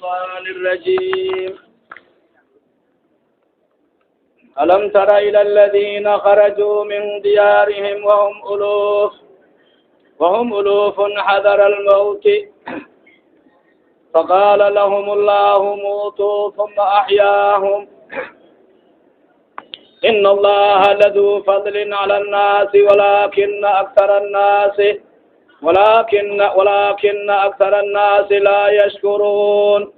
الشيطان الرجيم. ألم تر إلى الذين خرجوا من ديارهم وهم ألوف حذر الموت، فقال لهم الله موتوا ثم أحياهم، إن الله لذو فضل على الناس ولكن أكثر الناس لا يشكرون.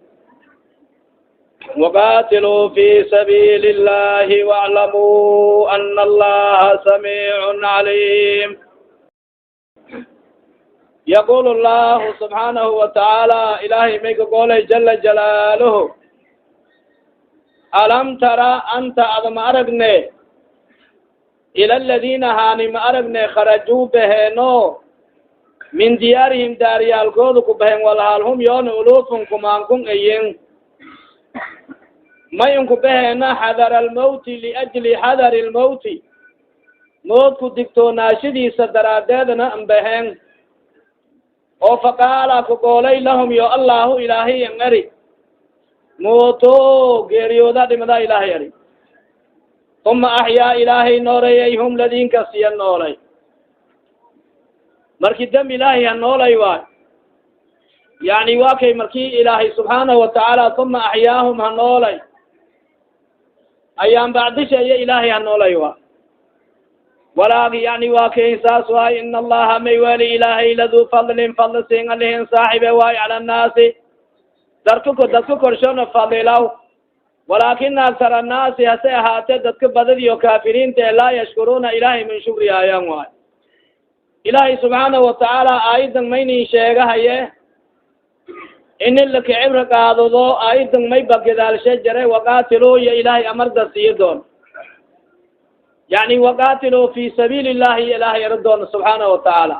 وقاتلوا في سبيل الله واعلموا أن الله سميع عليم. يقول الله سبحانه وتعالى، إلهي may ka goolay جل جلاله: ألم تر أنت ada ma aragne، إلى الذين haani ma aragne، خرجوا beheeno، من ديارهم daariyaalkooda ku baheen، walhaal هم yoona ألوف kumaankun ayin. May unku baheena? حذر الموت، لأجل حذر الموت، moodku digtoonaashadiisa daraadeedna an baheen. Oo فقال ku goolay لهم yo الله ilaahay an eri: موتوا geeriyooda, dhimada ilahay eri. ثم أحيا ilaahay noolayay هم ladinka siya noolay. Marki dam ilaahay ha noolay waay, yani wa kay marki ilaahay سبحانه وتعالى ثم أحياهم ha noolay ayaan bacdisha iyo ilaahay ha noolay wa walaagi. Yani wa kay saas waay. إن الله may weli ilaahay لذو فضل fadl sin alihin saaxibe waay، على الناس dadka korshona fadilaw، ولكن أكثر الناس hase ahaate dadka badadiyo kaafiriinta e لا يشكرون ilahay min shukriyaayaan waay. Ilaahay سبحانه وتعالى aayadan maynin sheegahaye ini laka cibra qaadado. Aayadan may ba gadaalshe jare وقاتلوا iyo ilahay amarda siiyo doon, yani وقاتلوا في سبيل الله ilahay era doon سبحانه وتعالى.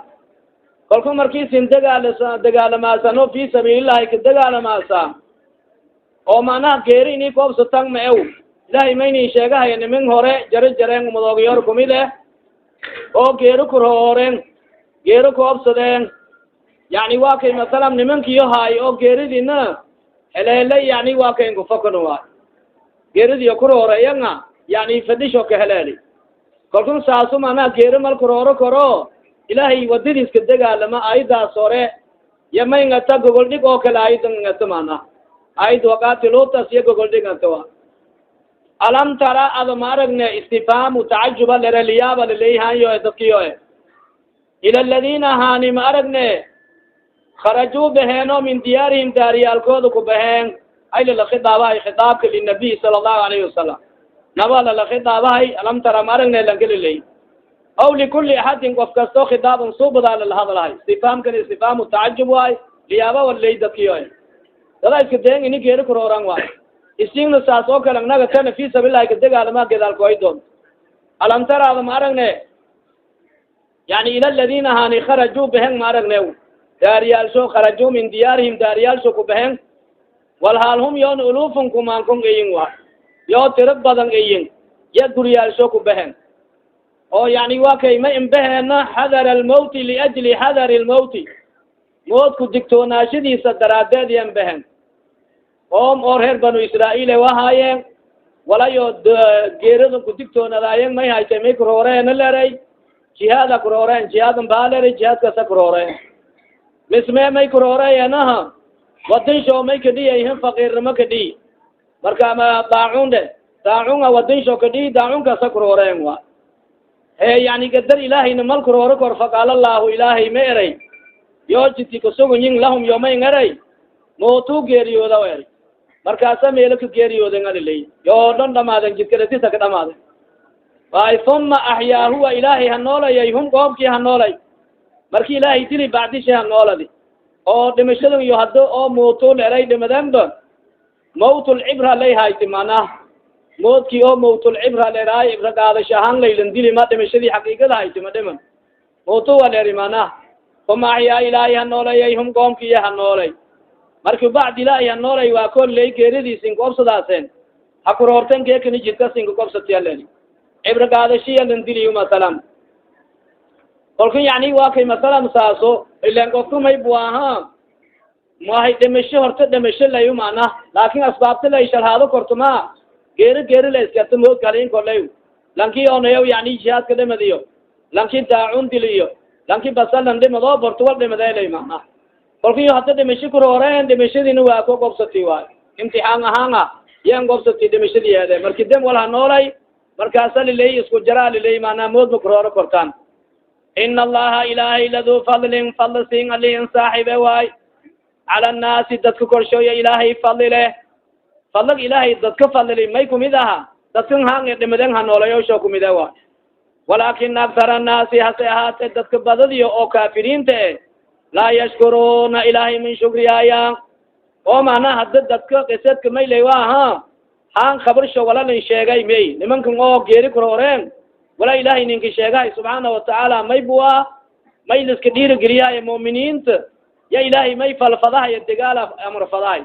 Kolku markiisin dagaal dagaalamaasano في سبيل الله ka dagaalamaasa oo macnaha geeri ini koobsatan ma ew. Ilahay maynin sheegahaya nimin hore jare jareen umadoogayor kumid eh oo geeri kurhooren, geeri koobsadeen. Yani wa kay masalan nimankiyo haay oo geeridina heleelay, yani wa kay nkufakano waay, geeridiyo kurhooreyanga, yani fadhisho ka heleeli. Kalkun saasu macnaha geeri mal kurooro koro ilahay wadadiiska dagaalama. Ayadaas hore ya may ngata gogol dhig oo kale ayadan ngata, mana ayad وقاتلوا tas iyo gogol dhig ngata wa. ألم تر ada ma aragne, استفهام تعجب lere, liyaaba laleeyahanyo dadkiyo e، إلى الذين hani ma aragne، خرجوا baheeno، من ديارهم daariyaalkooda ku baheen. Ay lalakidaabahay khitaabka للنبي صلى الله عليه وسلم, naba lalakidaabahay. ألم تر ma aragne lankaliley aw لكل أحد qof kasto khitaaban suubadaa lalahadlahay. Istifhaamkan استفهام تعجب waay, liyaaba waley dadkiyo e dada iska dayan ini geeri kurooran waay. Isingna saas oo kale naga kana في سبيل الله kadagaalama gadaalkoy doon. ألم تر ada ma aragne, yani إلى الذين hani خرجوا behen ma aragne daariyaalsho، خرجوا من ديارهم daariyaalsho ku behen, walhaal هم yoon ألوف kumaan kun iyin wa, yoo tiro badan iyin ya guryaalsho ku behen. Oo yani wa kay ma imbaheena? حذر الموت، لأجل حذر الموت, moodku digtoonaashadiisa daraadeed yan behen. Oo reer banu Israail wahaayeen walayo geerada ku digtoonadaayeen may haytay, may kurooreena leray, jihaada kurooreen, jihaadan baa leray, jihaadkasa kurooreen. Misme may kurooreyenaha wadinsho may kadhiyayhin faqiirnimo kadhiy. Marka ma daacun de daacunga wadinsho kadhiy, daacunkasa kurooreen wa. He yani gadar ilaahayna mal kurooro kor. فقال الله ilaahay ma eray yo jiti kasugunyin لهم yo may eray: موتوا geeriyooda eri. Markaasa meelo ka geeriyooden alilay, yoo dhan dhamaaden, jidkalatisa ka dhamaaden waay. ثم أحيا huwa ilaahay ha noolayay هم qoomkii ha noolay. Marki ilaahay dili bacdisha ha nooladi oo dhimashadan iyo hada oo موتوا leray dhimadenba موت العبرة lay hayti, macnaha moodkii oo موت العبرة leraay, ibra qaadasho ahaan laylan dili ma dhimashadii xaqiiqada hayti ma dhiman. موتوا wa leri macnaha. ثم أحيا ilaahay ha noolayay هم qoomkiiya ha noolay. Marki bacd ilaahay ha noolay waa kol lay geeridiisin koobsadaaseen ha kuroorten geekani jidka sinka koobsatiya leli, cibra qaadashiya lan diliyo masalan. Kolka yani waa kay masalan saaso ilan qofku may buaha Mahay dhimasho horta dhimasho layu mana, laakin asbaabta lay shalhaado korto ma geeri geeri la iskarta moodka halin korlay. Lanki onayaw yani jihaadka dhimadiyo, lanki daacun diliyo, lanki basalan dhimado bortuwal dhimadelay mana. Kolkiyo hadda dhimasho kuroreen, dhimashadina waa ko gobsati waay, imtixaan ahaan ah yan gobsati dhimashadiyeede. Marki dem wal hanoolay, markaasa liley isku jaraa liley mana, mood ma kurooro kortaan. Ina Allaha Ilahay laduu fadlin, fadli sin alihin saaxibe waay, cala annaasi dadka korshooya Ilaahay fadli leh. Fadlag Ilaahay dadka fadlili may kumid aha dadkan haan dhimaden hanoolayoosho kumide waay. Walakina aktar annaasi, hase ahaate dadka badadiyo oo kaafiriinta e, laa yashkuruna, Ilahay min shukriyaaya. Oo mana hada dadka qisadka maylay wa ha haan khabarsho walalin sheegay may nimankan oo geeri kuroreen, wala Ilahay ninka sheegahay subxaana watacaala may bua may liska dhiirigeliyahay mu'miniinta ya Ilahay may falfadahay degaal amar fadahay,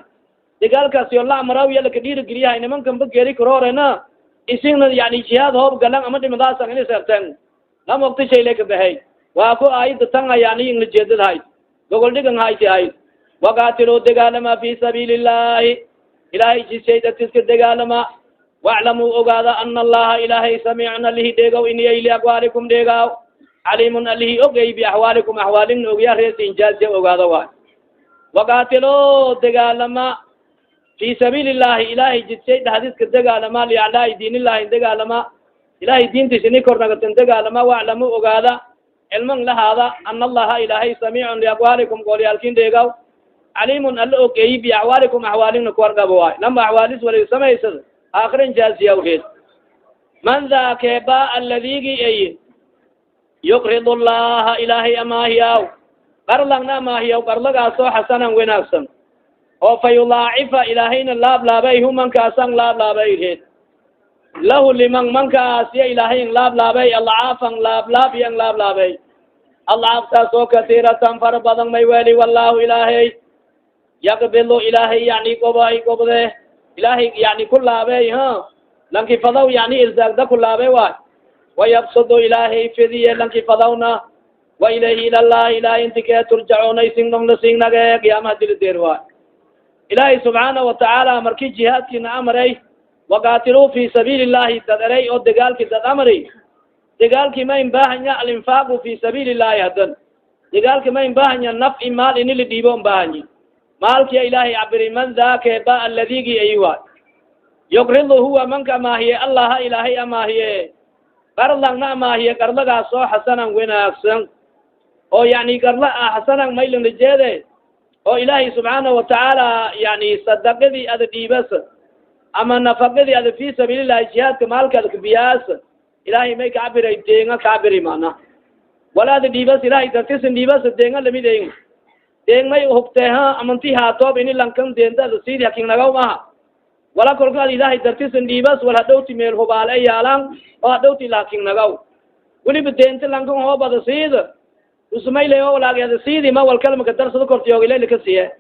degaalkaas yo la amaraw ya laka dhiirigeliyahay. Nimankan ba geeri kuroorena, isingna yani jihaad hoob galan ama dhimadaasan ini seerteen lam waqti shay laka baxey. Waa ku aayada tan yani ingla jeedadhay gogol dhigan hayti ayd. Waqaatiluu, degaalama, fi sabiili illahi, Ilahay jishay datiska degaalama. Waclamuu, ogaada, ana Allaha Ilahay samiicun, alihi dheegaw iniyay, liaqwaalikum dheegaaw, caliimun, alihi ogey, biaxwaalikum, axwaalingna ogya rees injaaziya ogaada waay. Waqaatilo, degaalama, fi sabiili illahi, Ilahay jidshay dhahdiska degaalama, liaclaai diin illahi degaalama, Ilahay diintiisa ni kornagatan degaalama. Waclamu, ogaada, cilman lahaada, ana Allaha Ilahay samiicun liaqwaalikum, goolyaalkin dheegaw, caliimun, alla ogeeyi, biaxwaalikum, axwaalingna kuwargabo waay. Lama axwaalis wala samaysad aakirin jaaziya reed. Man daa keeba aladigi ay yuqrid Allaha Ilahay amaahiyaw, qarlangna amaahiyaw, qarlagaasoo xasanan wanaagsan, oo fa yulaacifa, Ilaahayna laablaabay, hu mankaasan laablaabay reed, lahu liman mankaas ya Ilaahay laablaabay, alcaafan laablaab yan laablaabay, alcaaftaas oo kasiiratan fara badan. May weli wallahu Ilaahay yaqbilu, Ilaahay yani gobay gobde, Ilaahay yani ku laabey ha lanki fadaw, yani irsaagda ku laabe waay. Wayabsudu, Ilaahay fidiye lanki fadawna. Wa ilayhi, ilallahi, Ilahay inti kee, turjacuuna, ising dong lasingnage qiyaamaha dilideer waay. Ilaahay subxaana watacaala marki jihaadkiina amaray, waqaatiluu fi sabiili illahi dad eray, oo degaalki dad amari, degaalki ma inbaahanya alinfaaqu fi sabiili illahi. Hadan degaalki ma inbaahanya nafci maal ini la dhiibo inbaahanyi. Maalkiya Ilahay cabiri. Man daakeba aladigi ay waay yuqridu, huwa manka amaahiye, Allaha Ilaahay amaahiye, qarlangna amaahiye, qarlagaas oo xasanan wanaagsan, oo yani qarla xasanan maylanlajeede, oo Ilaahay subxaana watacaala yani sadaqadii ada dhiibas ama nafaqadii ada fi sabiilillahi jihaadka maalka ada kabiyaas, Ilahay may kacabiray deenga kacabiri mana. Wala ada dhiibas Ilahay dartisan dhiibas deenga lamid en deeng may hubtee ha amanti haatoob ini lankan deenta ada sidi haking nagaw maha. Wala kolka ad Ilahay dartisan dhiibas wal hadhowti meel hubaal e yaalan oo hadhowti lahaking nagaw. Weliba deenta lankan hoob ada siid usmayle o walaagi ada siidi ma wal kalmaka darsado kortiyoog ila laka siye,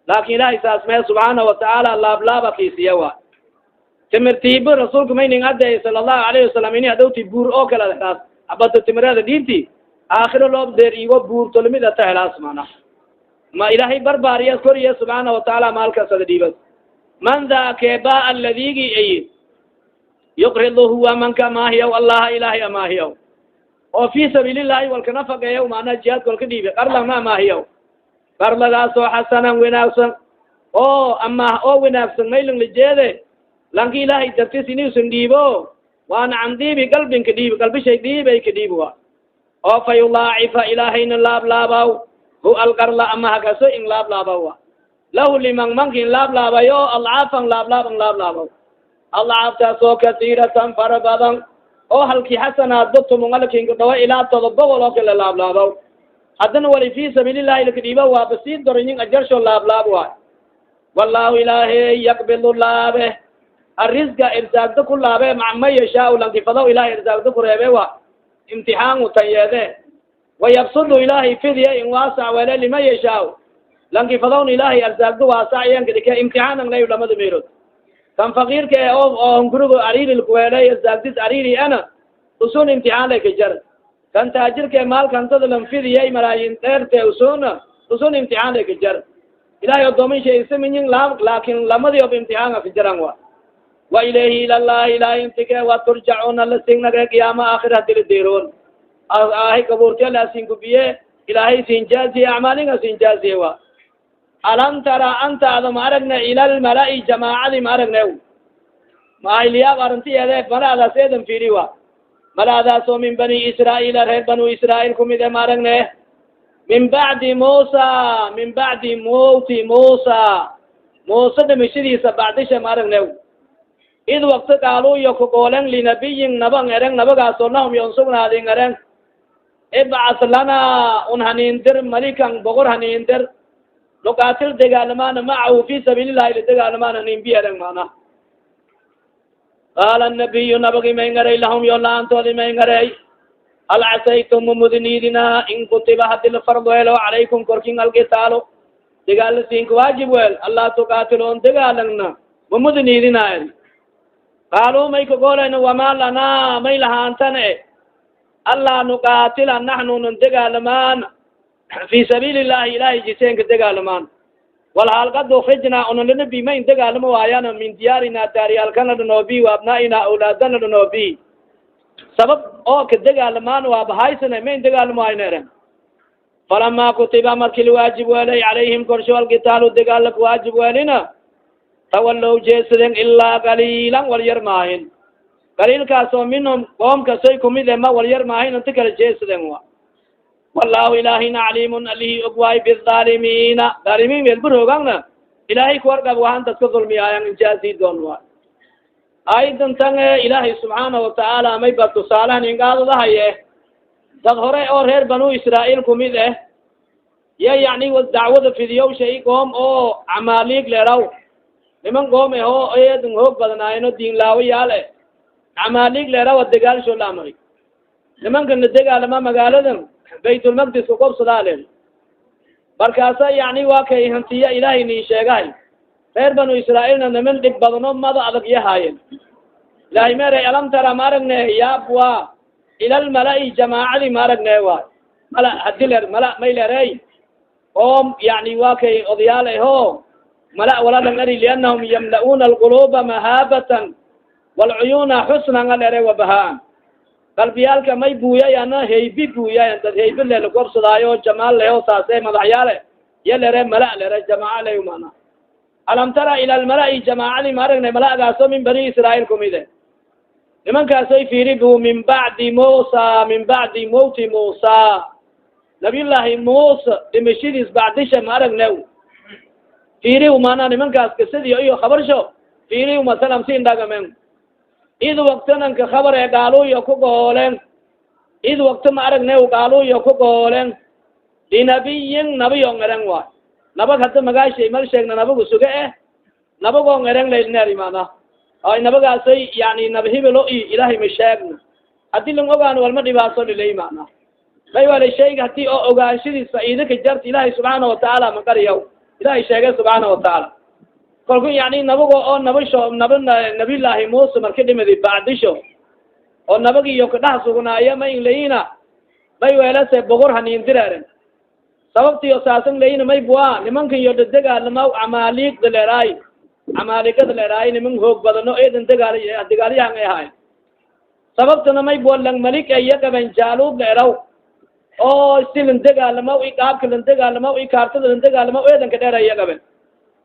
laakin Ilahay saas mee subxaana watacaala laablaaba kiisiya wa timirtiiba. Rasuulka mayning adeey sala allahu alayhi wasalam ini hadhowti buur oo kale helaas abada timirada dhiibti aakhiro loob deer igo buurto lamid ata helaas mana. Ma Ilahay barbaariya koriya subxaana watacaala maalkaas ada dhiibas. Man daa keeba aladigi ay yuqridu, huwa manka amaahiyaw, Allaha Ilahay amaahiyaw, oo fi sabiilillahi walka nafaqeeyaw, macnaha jihaadka walka dhiibe, qarlangna amaahiyaw, qarlagaasoo xasanan wanaagsan, oo ama oo wanaagsan maylang lajeede lanka Ilahay dartis inuusan dhiibo waana can dhiibi qalbinka dhiibi, qalbishay dhiibay ka dhiibi wa, oo fa yulaacifa, Ilaahayna laablaabaw, hu alqarla ama hakaso in laablaabaw wa, lahu liman manka in laablaabayo, alcaafan laablaab in laablaabaw, alcaaftaas oo kasiiratan fara badan, oo halkii xasanaadba tumungalkinka dhawa ilaa 700 oo kale laablaabaw. Haddana wali fi sabiilillahi laka dhiiba waaba sii dorinyin ajarsho laablaab waay. Wallahu Ilaahay yaqbilu, laabe, arrisga irsaagda ku laabe, ma yashaa lankifadaw Ilahay irsaagda ku reebe wa imtixaanu tan yeede. Wayabsudu, Ilahay fidiye, in waasac wele, lima yashaa lankifadawna Ilahay arsaagda waasac yenkadike imtixaanan lay lamada meelood. Kan fakiirka e oo hungurigo ariri kuweelay irsaagdis ariri ana usun imtixaan lay kajar. Kan taajirka e maalkantada lanfidiyay malaayin dheerte usun imtixaan lay kajar. Ilahay odoomin shay insiminyin, laakin lamadi ob imtixaanka kajaran wa. Wa ilayhi ilallahi, ilahay intike wa turjacuna lasingnage qiyaama aakhira hadila deeroon ahi kabuurtiya lasinkubiye, Ilahay sin jaaziye, acmaalinga sin jaaziye wa. Alam tara anta ada ma aragne ila lmalai jamaacadi ma aragne maayliyaab arintiyeede maladaas eedan firi wa, maladaas oo min bani Israail, reer banu Israail kumid e ma aragne, min bacdi Musa, min bacdi mawti Musa, Muuse dhimashadiisa bacdisha ma aragne, id wakti qaalu iyo kagoolen linabiyin naban ereng, nabagaasoo lahum yon sugnaadin ereng, ibcas lana un hanindir malikan bogor hanindir, nuqaatil degaalamaana macahu fi sabiilillahi ladegaalamaana haninbi ereng. Mana qaala nabiyu nabagi may ngaray, lahum yo laantoodi may ngaray, hal casaytum mumudniidina in kutiba hadi lafard weelo calaykum korkin alkitaalo degaal siinka waajib weel allaa tuqaatiloon degaalangna mamudniidina eri. Qaaluu may kagolen, wama lanaa may lahaantan e allaa nuqaatila naxnu nun degaalamaan fi sabiili llahi, Ilahay jiseenka degaalamaan, walhaal kad ukrijnaa unananabi ma in degaalamo waayaan min diyaarina daariyaalkana dhanoobi wa abnaaina awlaadana dhanoobi, sabab oo ka degaalamaan waabahaysana ma in degaalamo waayna eren. Falama kutiba marki lawaajib weelay calayhim korsho alkitaalu degaal waajib weelina, tawallow jeesaden ilaa qaliilan wal yar maahin, qaliilkaasoo minhum qoomkasoy kumid e ma wal yar maahin, inta kala jeesaden wa. Wallahu Ilahina caliimun alihi og waay bizaalimiina, dhaalimiin meelburhoogangna Ilahay kuwargab wahan dadka dulmiyaayan injaazi doon waay. Ayadan tan Ilaahay subxaana watacaala may ba tusaalahan ingaadadahaye dad hore oo reer banu Israail kumid eh ya yani dacwada fidiyow shay qoom oo camaaliig leeraw, niman qoom eho eedan hoog badanaayeno diin laawayaal eh camaaliig leeraw degaalsho la amray nimanka na degaalama magaaladan Baytulmaqdis kukobsadaalen. Markaasa yani waa kay hantiya Ilahay nin sheegahay reer banu Israailna niman dhib badano mada adag yahaayeen. Ilahay mere, alam tara ma aragne yaab wa ila lmalai jamaacadi ma aragne waay. Mala hadi ler mala may lerey oo yani waa kay odayaal aho mala walalang eri lianahum yamla'una alquluba mahaabatan walcuyuna xusnan alere wabahaan, qalbiyaalka may buuyayana haybi buuyayan, dad haybi lelakobsadaayo jamaal leho saase madaxyaale ya lere mala lere jamaaca le mana. Alam tara ila lmalai jamaacadi ma aragne mala'gaaso min bani Israail kumide, nimankaasoy fiiri bu min bacdi Musa, min bacdi mawti Musa, Nabiyullaahi Musa dhimashadiis bacdisha ma aragne fiiri mana nimankaas kisadiyo iyo khabarsho fiiri masalan sin dhagamen id waktananka khabar e gaaluyo ku goolen id wakti ma aragne gaaluyo ku goolen linabiyin nabiyo ngeren waay. Nabag hadda magaashay mal sheegna nabagu suge eh nabagoo ngeren laylneeri mana ay nabagaasay yani naba hibelo i Ilahay ma sheegna haddii lang ogaano walma dhibaaso dhilay mana may wala shayga hadii oo ogaanshadiis faa'iide ka jarta Ilahay subxaana watacaala maqariyaw, Ilahay sheegay subxaana watacaala. Kolku yani nabago oo nabasho naba Nabiyullaahi Muuse marka dhimadi bacdisho oo nabagiyo kadhax sugnaayo may layina may weelase bogor haniindireeren sababtiyo saasan layina may bua nimankan yo dadegaalamaw camaaliigda leeraay, camaaligada leeraay, niman hoog badano eedan degaal degaalyahan ay ahaay. Sababtana may bua lang malik iya gaban jaaluud leeraw oo si lan degaalamaw i qaabka lan degaalamaw i kaartada lan degaalamaw eedan ka dheera iya gaban.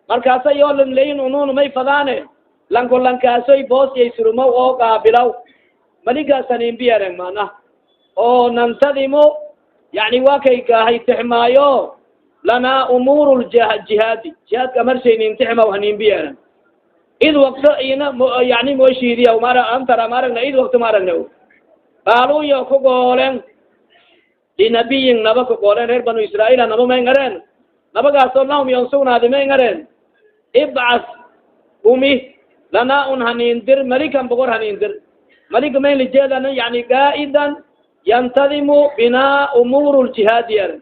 Markaasa yoo lan layin unun may fadaane lanko lankaasoy boos yay surumaw oo qaabilaw maligaas haninbiyaren mana oo nantadimo yani waa kay kahay tixmaayo lana umuur ljihaadi, jihaadka marshay nintixmaw haninbiyaren id wakto ina yani mooshiidiya mara antara maaragna id wakto maaragna qaalu yo ku goolen linabiyin naba ku goolen reer banu Israail naba may ngareen nabagaasoo lahum yon sugnaadi may ngareen, ibcas umi lana un hanindir malikan bogor hanindir. Malika may lijeedana yani qaa'idan yantadimu bina umuur ljihaadi eren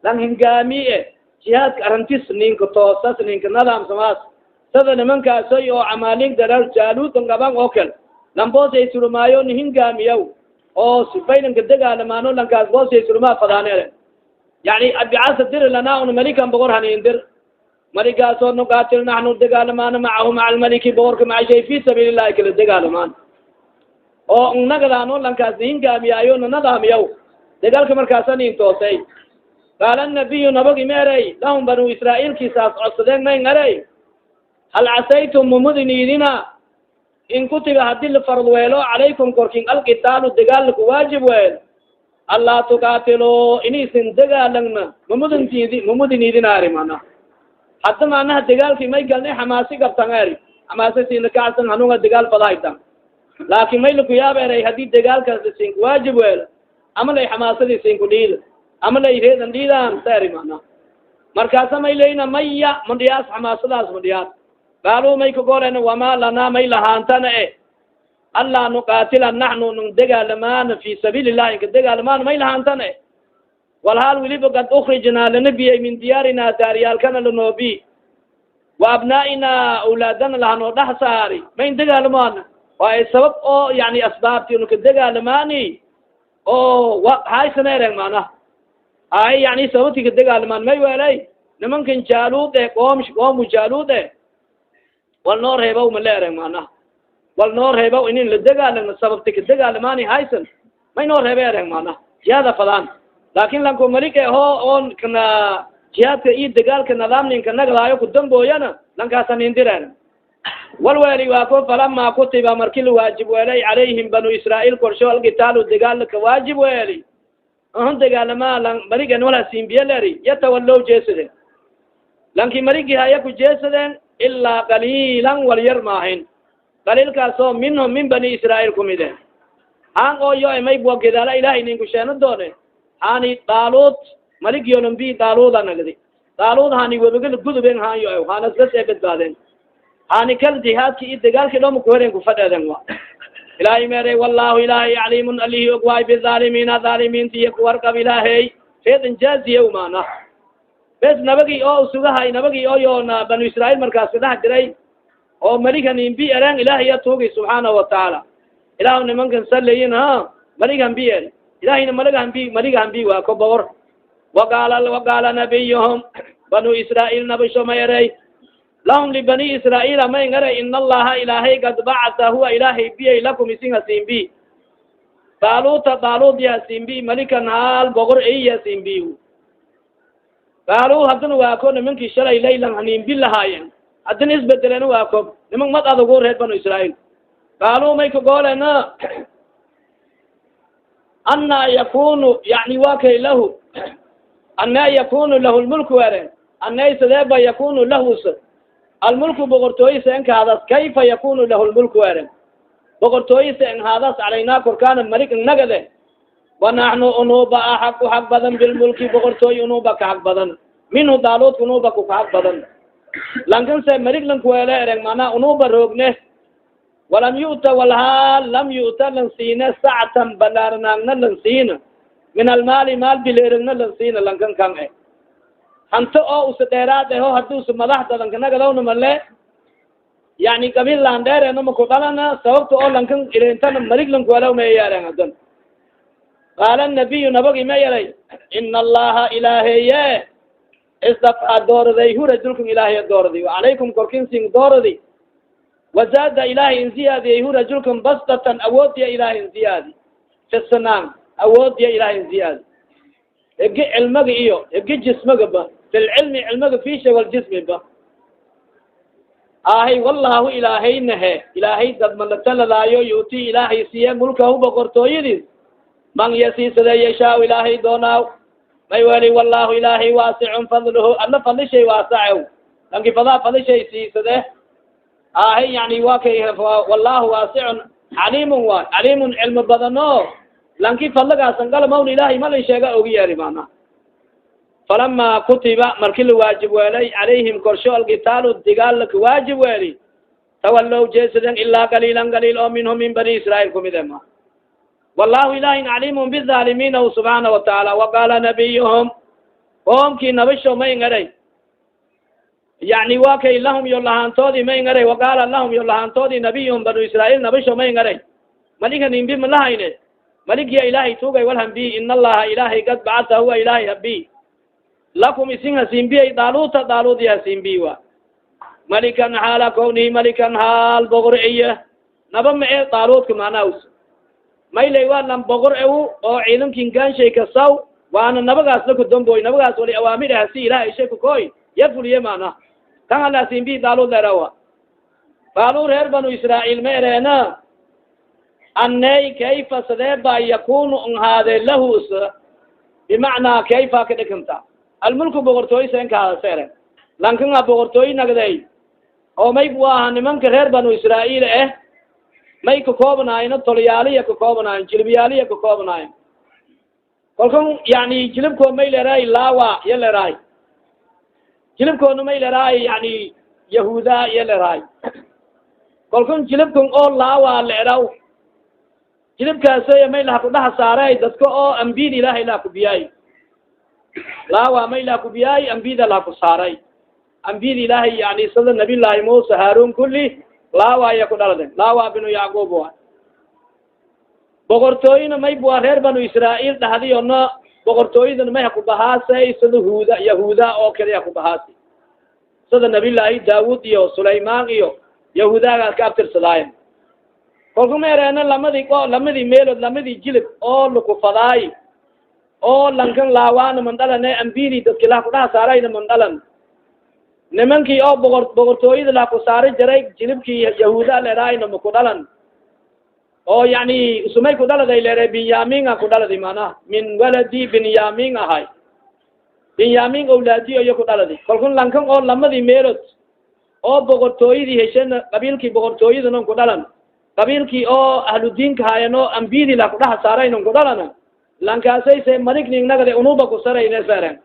lang hingaami e jihaadka arantis ninka toosas ninka nadaamsamaas sada nimankaasoy oo camaalig darar jaaluudan gaban oo kal lamboosay surumaayo nihingaamiyaw oo sifaylanka degaalamaano lankaas boosay surumaa fadaane eren yani abicasa dir lanaa un malikan bogor hanindir. Maligaasoo nuqaatil naxnu dagaalamaana macahu maca almaliki boqorka maca shay fi sabiili llahi kala dagaalamaan oo nagadaano lankaas hingaamiyaayo nanadaamiyaw dagaalka markaasa nin toosay. Qaala nabiyu nabagi meerey lahum banu israa'iilkiisaas codsadeen may ngarey hal casaytum mumudiniidina in kutiba hadii la farad weelo calaykum korkin alqitaalu dagaal kuwaajib weel anlaa tuqaatilo inisin dagaalangna mamudintidi mamudiniidinaari mana hadda manaha dagaalki may galnay xamaasi gabtan eri xamaasi sina kacsan hanunga dagaal fadahaytan laakin may lakuyaabeeray hadii dagaalkaas sin kuwaajib weel ama lay xamaasadii sinku dhiid ama lay reedan dhiidaan sa eri mana markaasa may leyna maya madhiyaas xamaasadaas madhiyaas. Qaaluu may kagolen wama lanaa may lahaantana e anlaa nuqaatila naxnu nun dagaalamaan fi sabiili llahi inka dagaalamaan may lahaantana e walhaal weliba kad ukrijnaa lanabiyay min diyaarina daariyaalkana lanoobi wa abnaa'ina awlaadana lahanoo dhex saari mayn dagaalamaan waay sabab oo yani asbaabti unka dagaalamaani oo haysana ereng mana ay yani sababti ka dagaalamaan may welay nimankan jaaluud e qoom qoomu jaaluud e wal noo reebaw mala ereng mana wal noo reebaw inin la dagaalamo sababti ka dagaalamaani haysan may noo reebe ereng mana jihaada fadaan laakin lanko malik e ho on kana jihaadka iyo dagaalka nidaamninka naglaayo kudambooyana lankaasa nindiren wal weeli waa ko falama kutiba marki la waajib weelay calayhim banu israail korsho alqitaalu dagaal ka waajib weeli ahun dagaalama lan marigan wala simbiye leri yatawallow jeesadeen lanki marigi haya ku jeesadeen ilaa qaliilan wal yar maahin qaliilkaasoo minhum min bani israail kumide haan oo yo may bua gedaala ilahay ninkusheeno doone hani daaluud maligiyolombi daaluuda nagdi daaluud hani webigala guduben haan yo hanas bas ee badbaadeen hani kal jihaadki iyo dagaalki dhoma kuheren kufadheeden wa ilahay mere wallahu ilahay caliimun alihi og waay bizaalimiina dhaalimiintiyo kuwarqab ilaahey reedan jaaziya mana bes nabagi oo usugahay nabagi oo yoona banu israail markaas kadhex jiray oo maligan imbi eren ilahiya tuugi subxaanahu watacaala ilahu nimankan saleyin ha maligan bi eri ilahina malaga hambi maliga hambi waa ko bogor. Waqaala nabiyuhum banu israail nabisho ma erey lahum libani israaila may ngaray ina allaha ilahay kad bacata huwa ilahay biyay lakum isin hasimbi daaluta daalut yasimbi malikan haal bogor ay yasimbi. Qaaluu haddana waa ko nimankii shalay laylan haniimbi lahaayen haddana isbedelen waa ko niman mad adagu reer banu israail. Qaaluu may kagoolena ana yakunu yani wa kay lahu ana yakunu lahu lmulku eren anay sideeba yakunu lahu almulku boqortooyisa enkahadas kayfa yakunu lahu lmulku eren boqortooyisa enhaadas calaynaa korkaana malik nagade wanaxnu unuba axaqu xaq badan bilmulki boqortooy unuba ka xaq badan minhu daaluudka unuba kuka xaq badan lankanse malik lankuwele ereng mana unuba roogne walam yu'ta walhaal lam yu'ta lan siine sactan balaarnaangna lan siina min almaali maal bileerigna lan siina lankan kan e hanto oo usa dheeraad eho hadii usa madaxda lankanagadawna male yani qabiil laan dheerena makudhalana sababta oo lankan ilentana malik lankuwelaw meyaaren hadan. Qaala nabiyu nabagi ma yaray ina allaha ilaaheye istafaa dooraday hu rajulkan ilaahay dooradi calaykum korkin dooradi wazaada ilahay inziyaadiyay hu rajulkan bastatan awoodiya ilahay inziyaadi fisanaan awoodiya ilahay inziyaadi egi cilmaga iyo egi jismaga ba filcilmi cilmaga fisha waljismi ba ahay wallahu ilaahaynahe ilaahay dad malataladaayo yuuti ilaahay siye mulkahu boqortooyadiis man yasiisade yashaa ilaahay doonaaw may weli wallahu ilaahay waasicun fadluhu alla fadlishay waasacew lanki fadaa fadlishay siisade ahay yani wa kay wallahu waasicun caliimun waay caliimun cilmi badano lanki fadligaasan galamawna ilahay malin sheega ogi yeeri mana. Falama kutiba marki la waajib weelay calayhim korsho alqitaalu digaal laka waajib weeli tawallow jeesaden ilaa qaliilan qaliil oo minhum min bani israail kumid ma wallahu ilahin caliimun bizaalimiina subxaana watacaala. Waqaala nabiyuhum qoomkii nabisho may ngaray yani wa kay lahum yo lahaantoodii may ngaray waqaala lahum yo lahaantoodii nabiyuhum banu israail nabisho may ngaray maligan imbi malahayne maligiya ilahay tuugay wal hambi ina allaha ilahay kad bacatha huwa ilahay habi. Lakum isin hasinbiyay daaluta, daaludi hasinbiy wa malikan xaala kawnihi malikan haal bogor iya naba ma e daaluudka macnaha maylay waa lan bogor ew oo ciidankin gaanshay kasaw, waana nabagaas la kudamboy, nabagaas wali awaamir hasi ilaha ishe kakoy ya fuliye. Mana kan ala hasinbiy daalud lerawa. Qaaluu reer Banu Israail ma ereena: "Aney kayfa sadee ba yakunu nhaade lahu?" Bimacnaa kayfa ka dhikanta almulku boqortooy sen kaada ere lankanga boqortooy nagday oo may bu aha. Nimanka reer Banu Israail eh may kakoobnaayno, tolyaaliya kakoobnaayen, jilibyaaliya kakoobnaayen. Kalkun yani jilibkoo may leraay Lawa iya leraay, jilibkoona may leraay yani Yahuda iya leraay. Kalkun jilibkan oo Lawa la eraw, jilibkaasoy may laha kudhaha saaray dadka oo ambiyada Ilahay laha kubiyaay. Lawa may laha kubiyaay, ambiyada laha ku saaray, ambiyada Ilahay, yani sida Nabiy Llahi Musa, Haarun, kulli Lawa iya ku dhaladen, Lawa binu Yacqub wa. Boqortooyina may bua reer Banu Israail dhahdiyona, boqortooyadana may hakubahaasay sida Huda, Yahuda oo kale hakubahaasi, sida Nabiy Llaahi Daawud iyo Sulayman iyo Yahudaagaas ka abtirsadaayen. Kolka ma ereena lamadii o lamadii meelood, lamadii jilib oo lakufadaay oo lankan laawaana mandhalane, ambiyadii dadki laha kudhaha saarayna mandhalan, nimankii oo boqortooyada laha ku saari jaray jilibkii Yahuuda leeraayna maku dhalan, oo yani usumay ku dhaladay leere Binyamin a ku dhaladi, manaha min waladi Binyamin ahay, Binyamin awlaadiyo iyo ku dhaladi. Kalkun lankan oo lamadii meelood oo boqortooyadii heshena, qabiilkii boqortooyadanon ku dhalan, qabiilkii oo ahludiinka haayan oo ambiyadii laha kudhaha saaraynon ku dhalan, lankaasay se maligning nagade unuba kusarayne saren.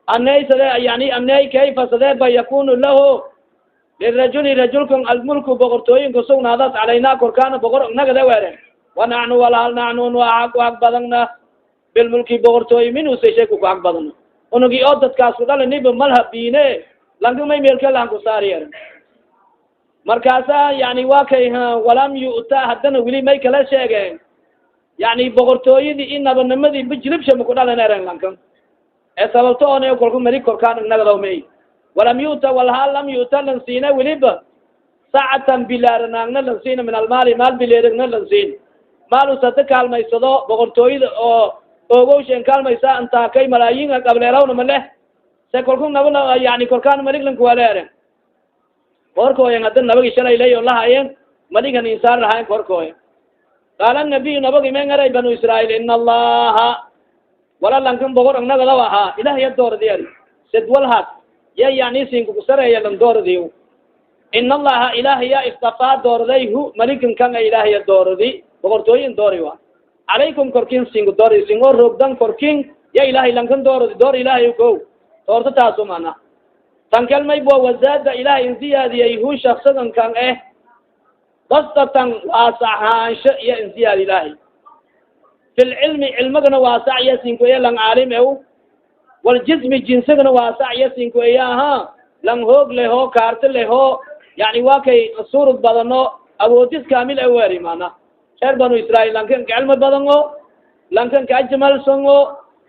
Aney sade yani aney kayfa sadee ba yakunu lahu lirajuli rajulkan almulku boqortooyin kusugnaadas calaynaa korkaana boqor nagade were, wanaxnu walhal naxnu nu axaq ag badangna bilmulki boqortooy minhu seshay kuku ag badano, unugi oo dadkaas ku dhalaniba malha biine, lanka may meelka lahan kusaari er. Markaasa yani wa kay walam yu'ta haddana weli may kala sheegeen, yani boqortooyadii i nabanimadii bijilibsha maku dhalan eren lankan ee sababto one kolku mari korkaan nagadaw may walam yu'ta walhaal lam yu'ta lan siina weliba sacatan bilaaranaagna lan siina min almaali maal bileerigna lan siin, maalus hada kaalmaysado boqortooyada oo ogowshen kaalmaysa intaa kay malaayiin qableerawna ma leh se kolku naba yani korkaan malig lankuwale eren korkooyen hada nabagi shalay lay o lahayen maligan insaar lahayen korkooyen. Qaala nabiyu nabagi men eray Banu Israail: "Ina Allaha wala lankan bogor nagadaw ahaa Ilah ya doordi ari sedwalhaas ya yani sinka kusareeya lan doordi. Ina Allaha Ilaah ya istafaa doorday hu malikan kan a Ilaah ya doordi, boqortooyin doori wa calaykum korkin sinku doori singo roogdan korkin ya Ilahay lankan doordi door Ilahay ko doorto taasu mana tan kalmay bua. Wazaada Ilahay inziyaadiyay hu shaksadan kan eh bastatan waasaxaansho iyo inziyaad Ilahay fi lcilmi, cilmigana waasac iya sinkueya lang caalim ew, waljismi jinsigana waasac iya sinkueya aha lang hoog leho kaarti leho, yani waa kay suurad badano awoodis kamil e weri. Mana reer Banu Israail lankan ka cilmi badan o lankan ka ajmalsan o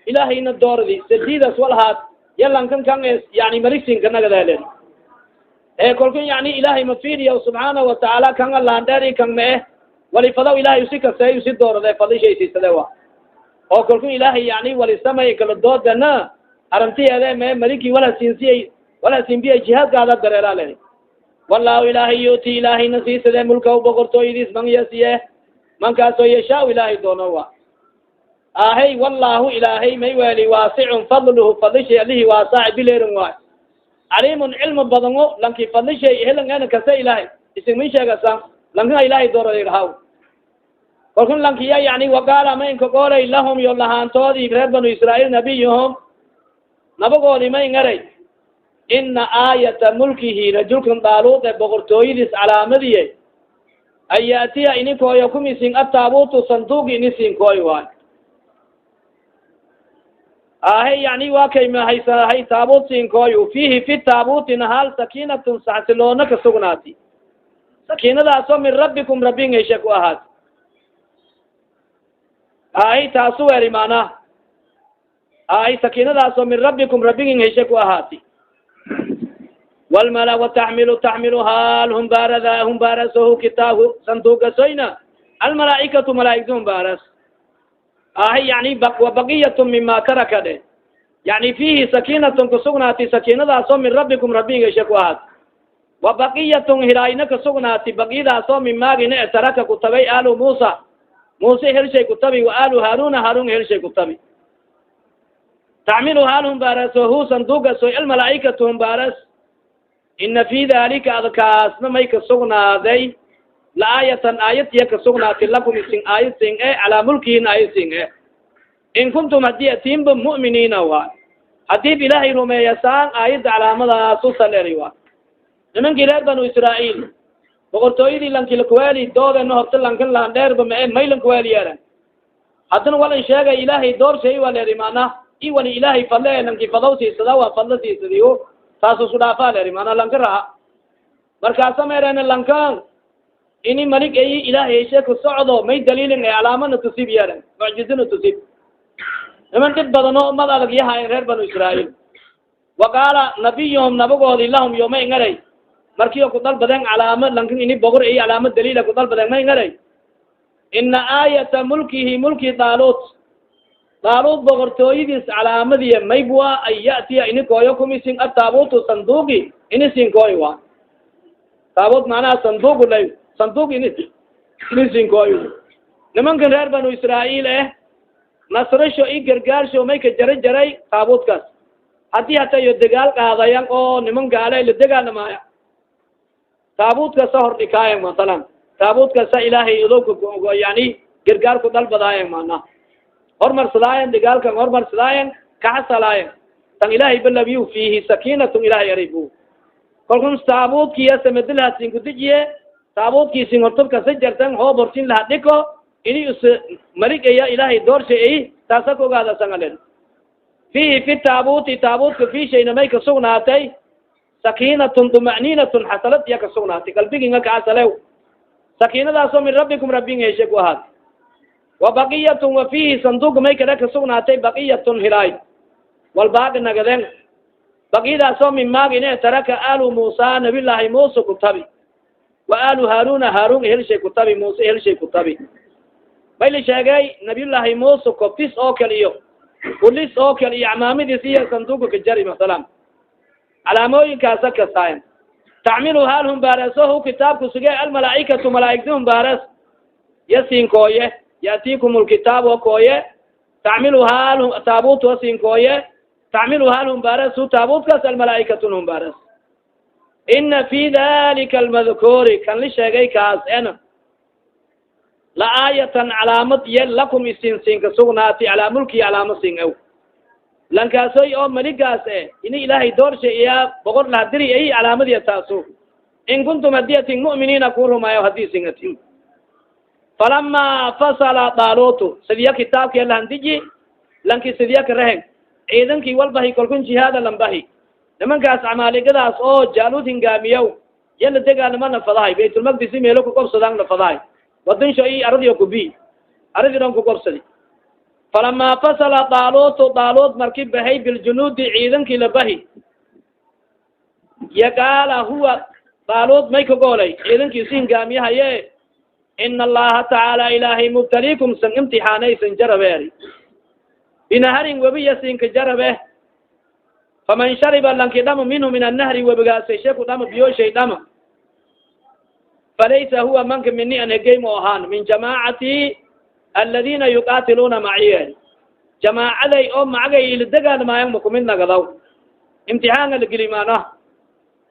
Ilahayna doordi sadidas walhaad ya lankan kan yani maligsinka nagadalen e kolkan yani Ilahay mafiriya subxaanahu watacaala kan alandheeri kan ma eh wali fadaw Ilahay usi kasey usi doorade fadishay siisade wa oo kalku Ilahay yani wali samay kala doodana arantiyeede me maliki wala siinsiyay wala siinbiya jihaadkaada dareera le. Wallahu Ilahay yuti Ilahayna siisade mulkaw boqortooyadiis man yasiye mankaasoo yashaa Ilahay doono wa ahey. Wallahu Ilahay may weli waasicun fadluhu fadlishay alihi waasac bileerin waay, caliimun cilmi badan o lanki fadlishay helan ena kase Ilahay isin min sheegasa lanka Ilahay dooradahaw. Kalkun lankiya yani waqaala ma inka goolay lahum yo lahaantoodi reer Banu Israail nabiyuhum nabagoodi may ngaray: "Ina aayata mulkihi rajulkan daaluud e boqortooyadiis calaamadiye an yaatiya inikooyo kumisin ataabutu sanduugi inisin kooy waay ahe yani wa kay mahaysahay taabuut sinkooy fihi fi taabuuti nahaal sakiinatun saxsiloona kasugnaati, sakiinadaasoo min rabbikum rabbin heshe ku ahaati ahi taasu weri mana Ay sakiinadaasoo min rabbikum rabbigin heshe ku ahaati. Walmala wataxmilu taxmilu haal humbaarada humbaarasohu kitaabu sanduugasoyna almalaaikatu malaaigta humbaaras. Ahi yani wabaqiyat mima taraka de, yani fihi sakinatun kasugnaati, sakiinadaasoo min rabbikum rabbigin heshe ku ahaati. Wabaqiyatun hiraayna kasugnaati, baqiyadaasoo mimaagina taraka kutabay aalu Muusa, Muuse helshay kutabi, wa aalu Haaruna, Haarun helshay kutabi. Taxmilu haal humbaarasohu sanduugasoy almalaaikatu humbaaras. Ina fi dalika adkaasna may kasugnaaday laaayatan aayad iya kasugnaati lakum isin aayad sin e calaa mulkihin aayad sin e in kuntum hadii atimba mu'miniina wa hadii Ilaahay rumeeyasaan aayadda calaamadaasu saleri wa. Nimankii reer Banu Israail boqortooyadii lankilakuweeli doodena horta lankan lahan dheerba mae may lankuweeli yeeren. Haddana walan sheegay Ilaahay door shay waa leeri mana i wali Ilaahay fadle lanki fadaw siisada waa fadla siisadiyo taas isku dhaafaa leeri mana lanka raha. Markaasa meereen lankan ini malik ay Ilaahay heshe ku socdo may daliilin ee calaamana tusib yeeren, mucjizana tusib. Niman dhib badan oo umad adag yahayen reer Banu Israail. Wa qaala nabiyuhum nabagoodi lahum yoma ingaray markiio ku dalbadeen calaamo lankan ini bogor iyo calaamo daliila ku dalbadeen ma ingaray: ina aayata mulkihi, mulki Daalut, Daalut boqortooyadiis calaamadiya maybwa an ya'tiya ini kooyo kumisin ataabutu sanduugi ini sin kooy wa. Taabut macnaha sanduug lay, sanduug ini sin kooy. Nimankan reer Banu Israail eh nasrasho i gargaarsho may ka jara jaray taabuutkaas. Haddii hata iyo dagaal qaadayan oo niman gaala la dagaalamaaya, taabuutkasa hor dhikaayan, masalan taabuutkasa Ilaahay idowka yani gargaar ku dalbadaayan, mana hormarsadaayan dagaalkan hormarsadaayan kaxasalaayan tan Ilahay balabiyu fiihi sakinatun Ilahay aribu kalkun taabuutkiya samadilaha sinkudejiye taabuutkiisin hortubkasa jartan hoob hortin laha dhiko ini is maligaya Ilahay doorsha ay taasa ka ogaada sangalen. Fihi fi taabuuti, taabuutka fishayna may kasugnaatay sakinatun duma'ninatun xasalad iya kasugnaatay qalbiginga kaxasalew, sakiinadaasoo min rabbikum rabbin heshe ku ahaat. Wa baqiyatun, wa fihi sanduuq may kale kasugnaatay baqiyatun hilaay walbaaqi nagaden, baqiyadaasoo min maagine taraka aalu Muusa, Nabillaahi Muuse kutabi, wa aalu Haaruna, Haarun helshay kutabi, Muuse helshay kutabi. May la sheegay Nabiyullaahi Muuse kobtis oo kale iyo ulis oo kale iyo acmaamadiis iyo sanduuqa ka jari, masalan calaamooyinkaasa kasaayan. Taxmilu haal humbaarasohu kitaabku suge almalaaikatu malaaigti humbaaras yasin kooye yatikum lkitaab o kooye. Taxmilu haal taabuut wasin kooye, taxmilu haal humbaarasu taabuutkaas almalaaikatu humbaaras. Ina fi dalika almadkuuri kan li sheegay kaas en la aayatan calaamad ye lakum isin sinka sugnaati calaa mulki calaama sin ew lankaasoy oo maligaas e ini Ilaahay doorsha iya boqor lahadiri ay calaamadiya taasu in kuntum hadii atin mu'miniina ku rumaayo hadii sin atin. Falama fasala Daalutu sidiya kitaabki lahandiji lanki sidiya karahen ciidankii walbahi kalkun jihaada lambahi nimankaas camaaligadaas oo Jaaluud hingaamiyow yala degaalama nafadahay Baytulmaqdisi meelo kukobsadaan nafadahay wadansho i aradiyo kubi aradi dhan kukobsadi. Falama fasala Daalutu, Daalut marki bahay, biljunuudi ciidankii la bahi, yaqaala huwa Daalut may kagoolay ciidankiisi hingaamiyahaye: ina Allaha tacaala Ilahay mubtaliikum san imtixaanay san jarabeeri binaharin webiya sinka jarabe. Faman shariba lanki dhama minhu min annahri webigaasay sheku dhama biyoshay dhama falaysa huwa manka mini an hegey mo ahaan min jamaacati aladina yuqaatiluuna maciye jamaacaday oo macagay ila makumid nagadaw imtixaanga lageli maana.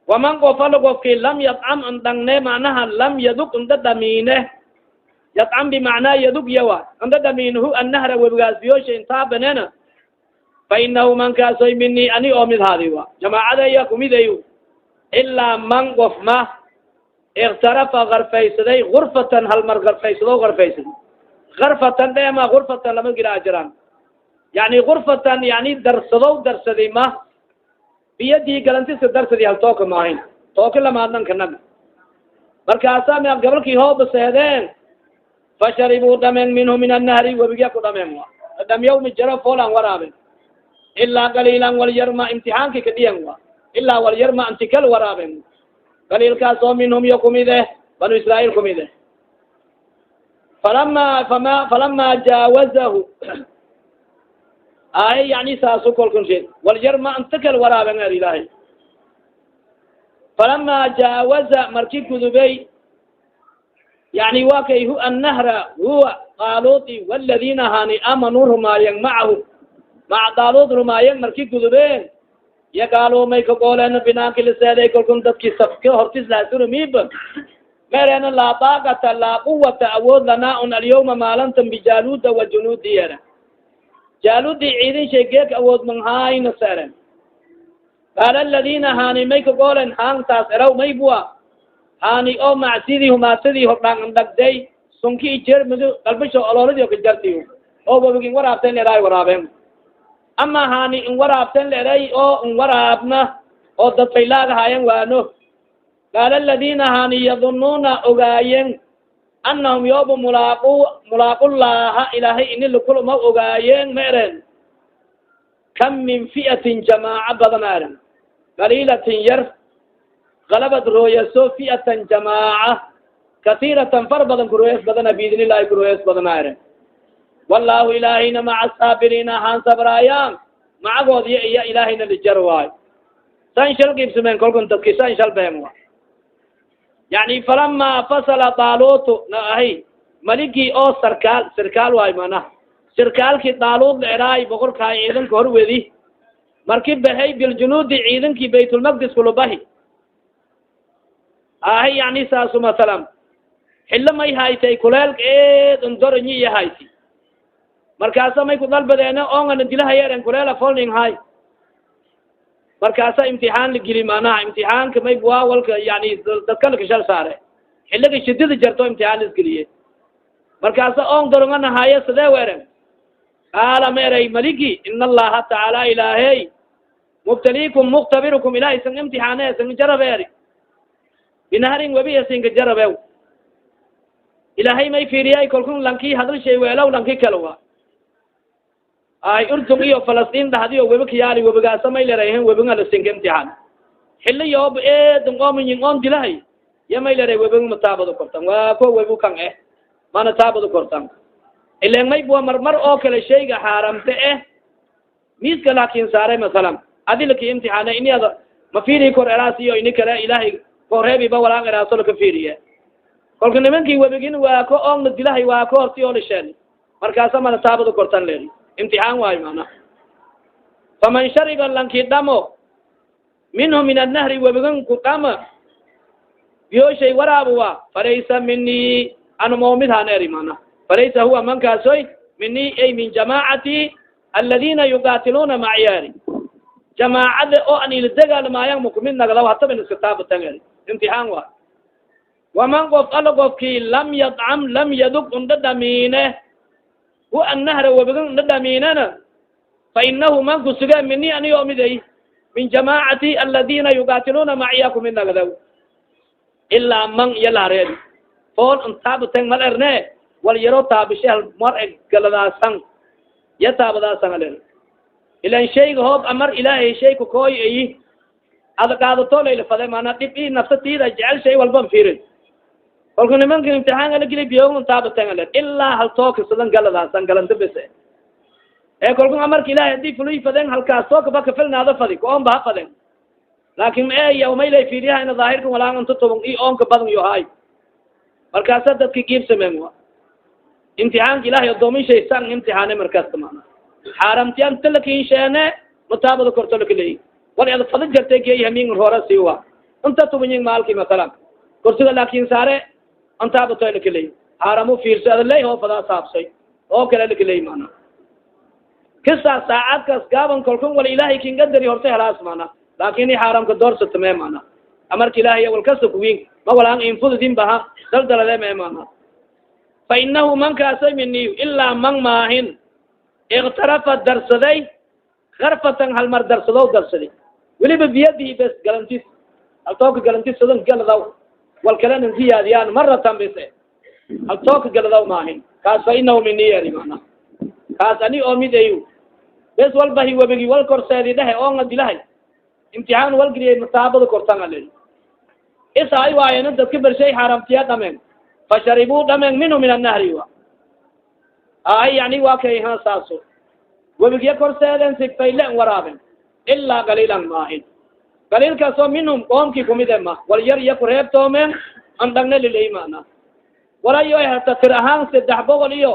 Waman qofala qofki lam yadcam ndhangne macnaha lam yadug nda dhamiine, yadcam bimacnaa yadug yawa nda dhamiinhu annahra webigaas biyosha intaabanena fa inahu mankaasoy mini ani oo mid haadi wa jamaacadaya kumidayu ilaa man qof ma iktarafa garfaysaday gurfatan halmar garfaysado garfaysaday garfatan dheema gurfatan lama gira jiraan yani gurfatan yani darsadow darsaday ma biyadii galantiska darsadi hal tooka maahayn tooka lamaadnan kanag. Markaasa ma gabalkii hooba seedeen fasharibuu dhamen minhu min annahri webigya ku dhamen dhamiyaw mi jaro foolan waraaben. Ilaa qaliilan walyarma imtixaanki kadhiyan wa ilaa walyarma anti kal waraaben, qaliilkaas oo minhum yo kumid eh, Banu Israail kumid eh. Falama fama falama jaawazahu ay yani saasu kolkun she walyarma anta kal waraaben er Ilahay. Falama jaawaza, marki gudubay, yani wa kay hu annahra, huwa Daaluti waladina hani amanuu rumaayen macahu, maca Daalut rumaayen, marki gudubeen ya gaalo may kagooleen binaanki liseeday. Kalkun dadki safka hortis lahasurumib merena laa daaqata laa quwata awood lanaa un alyawma maalintan bijaluda wa junuudi ere, Jaaludi ciidin shay geek awood manhaayna seren. Qaala aladina hani may kagoolen haantaas eraw may bua hani oo macsidii humaatadii hordhaan andhagday sunki ijermadu qalbisho ololadi kajarti oo wabigin waraabteen leeraay waraabeen, ama hani in waraabteen leeray oo in waraabna oo dad faylaagahaayan waano. Qaala aladina hani yadununa ogaayen anahum yooba mulaaqu mulaaqullaha, Ilaahay ini lakulma ogaayeen, ma eren: kam min fi'atin, jamaaca badan eren, qaliilatin yar, galabad rooyaso fi'atan jamaaca kasiiratan far badan kurooyas badana biidn illahi kurooyas badana eren. Wallahu Ilaahayna maca saabiriina, haan sabraayaan macagood iya iya Ilaahayna lijar waay. San shal giibsameen kolkun dadki san shal been wa yani. Falama fasala Daalut ahay maligii oo sarkaal sarkaal waay, manaha sarkaalki Daalut la eraay, boqorkaay ciidanka horwedi, marki bahay biljunuudi ciidankii Baytulmaqdis kulabahi ahay, yani saasu masalan xillo may haytay kuleelka eed undoranyi iya hayti. Markaasa may ku dalbadeena ongana dilahayeren kuleela folning hay. Markaasa imtixaan la geli, manaha imtixaanka may waa walka yani dadka lakashal saare xiliga shidida jarto imtixaan la isgeliye. Markaasa on dorongana haya sidee weren. Qaala ma eray maligi: ina Allaha tacaala Ilaahey mubtaliikum muktabirukum, Ilahay san imtixaane san jarabeeri binahrin webi sinka jarabew. Ilahay may fiiriyay kalkun lanki hadal shay weelaw lanki kala wa ay Urdun iyo Falastiin dhahdiyo webi kayaali, webigaasa may lerayhen webiga lasinka imtixaan xili yoob eedin oominyin oon dilahay ya may leray webiga mataabado kortan waa ko webi kan eh mana taabado kortan ilen may bua marmar oo kale shayga xaaramte eh miiska laakin saaray masalan adi laki imtixaane ini ada ma fiiriyi kor eraas iyo ini kale Ilahay koreebiba walaan eraaso laka fiiriye. Kolka nimankii webigin waa ko oongna dilahay waa ko horti oo lisheen, markaasa mana taabado kortan leri, imtixaan waayo mana. Faman shariba, lanki dhamo, minhu min annahri, webigan ku dhama biyoshay waraabuwa, falaysa mini, ana moomid han eri mana, falaysa huwa mankaasoy mini ay min jamaacati aladina yuqaatiluuna maciyaari, jamaacada oo an ila dagaalmaayan makumid nagdaw hataba iska taabatan eri, imtixaan waa. Waman qof alla qofkii lam yadcam lam yadug undhadhamiine hu annahra, webigan undhadhamiinena, fa inahu man kusuge mini ani oo miday min jamaacati aladina yuqaatiluuna maciya kumid nagdaw. Ilaa man iyalahareebi fool intaabatan mal erne wal yaro taabishe hal mar e galadaasan ya taabadaasan aler. Ilan shayga hoob amar Ilaahay shay kakooy ayi ada qaadato laylafade mana dhib i nafsatiida jecel shay walban fiirin. Kolka nimanka imtixaanka la geli biyo taabatan aler ilaa hal tooka sidan galadaasan galanta bes ee kolka amarka Ilahay hadii fuluy faden halkaas tooka ba kafilnaado fadi ko-on ba ha faden, laakin e yawmaylay fiiriyahayna daahirka walaan inta toban i oonka badan yo hay. Markaasa dadka giibsameen wa imtixaanka Ilahay odoomin shay san imtixaane markaasta mana xaaramtiyan talakinsheene mutaabada korto lakaleyi wal ad fada jartay geey hamin hora siwa inta tubanyin maalki masalan korsiga laakin saare antaabato lakaleyi xaaramu fiirso adaley hoo fadaa saabsay oo kale lakaleyi mana kisa saacadkas gaaban kolkun wal Ilahay kingadari horta helaas mana, laakin i xaaramka doorsatame mana amarka Ilahay wal kasta kuwin ma walaan infududin baha daldalade me mana. Fa inahu man kaasay mini ilaa man maahin iktarafa darsaday karfatan halmar darsado darsadi weliba biyadihi bes galantis haltooka galantis sadan galadaw wal kalena ziyaadiyaan maratan bes haltooka galadaw maahin kaas fa inahu mini eri mana kaas ani oo mid ayu. Bes walbahi webigi wal korseedi dhehe oonga dilahay imtixaan walgeliyay mataabada kortanga le isa ay waayena dadka bershay xaaramtiya dhamen fasharibuu dhamen minhu min annahri wa ay yani waa kay ha saaso webigiya korseeden sifayle waraaben ilaa qaliilan maahin qaliilkaasoo minhum qoomkii kumid e ma wal yar iya kureebtoomeen an dhagna lilay mana walayo hata tir ahaan 300 iyo